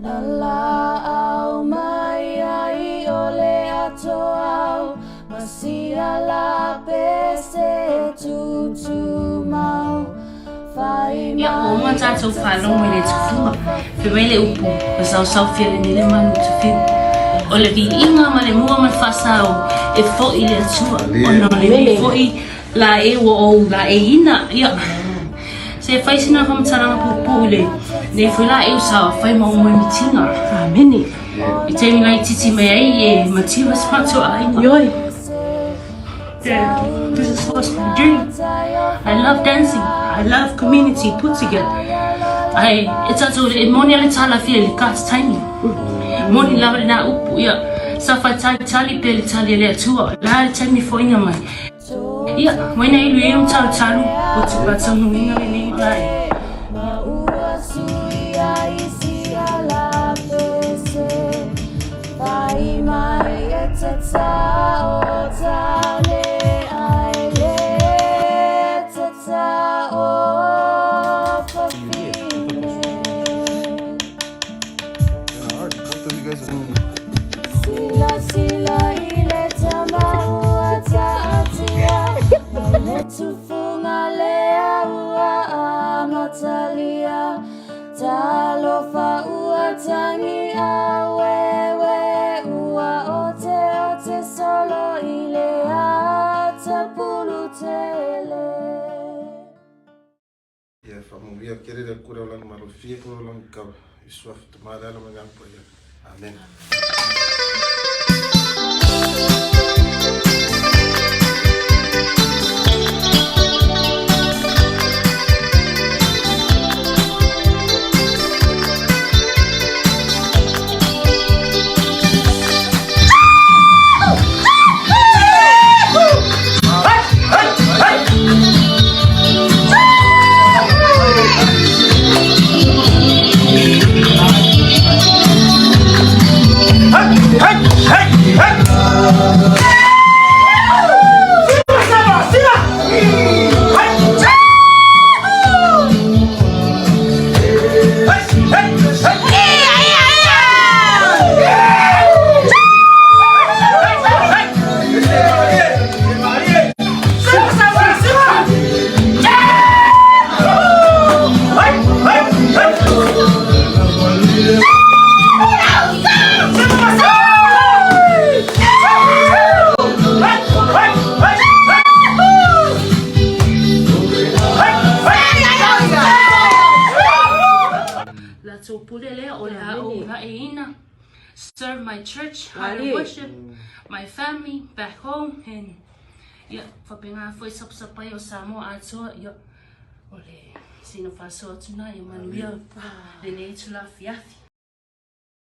Na laau mai ai o le atoau ma sia la pese tutumau. Fai Ia, ua uma mai tatou faalogo i le tufuga, fai mai le upu, ua sausau fia lenei le manu tufiu. O le viiga ma le mua ma le faasao e foi i le Atua, ona o lenei foi laei ua ou laeiina. Ia, se fai sina faamatalaga puupuu i lenei foi laei sa fai ma ou moemitiga. Amene. I taimi laitiiti mai ai e mativa si matou aiga. Ioe. This is what's my dream. I love dancing. I love community put together. Ai, e tatou e moni a le talafia i le God's timing. Moni lava lena upu, ia, sa fai tali tali pe le tali a le Atua. La le taimi foina mai. Ia, waina ilu e um talu talu, o tu pa taunuina lenei malae. Ma ua sui ai sia la pese Fai mai e tatao tane ai le tatao fafine. Alright, both of you guys are Sila sila i le tama ua taatia Ma le tufunga lea ua amatalia Talofa ua tangi aueue ua oteote solo i le ata pulu tele. Ia faamanuia tele le Atua o lana malofia po o lana kava i suafa Tama le Ala ma le Agaga Paia. Amene. Latou pule lea o le a ou laeiina. Serve my church, how to worship my family back home and ia faapena foi sapasapa ai o Samoa atoa ia o le sina faasoa atu na ia manuia lenei itula afiafi.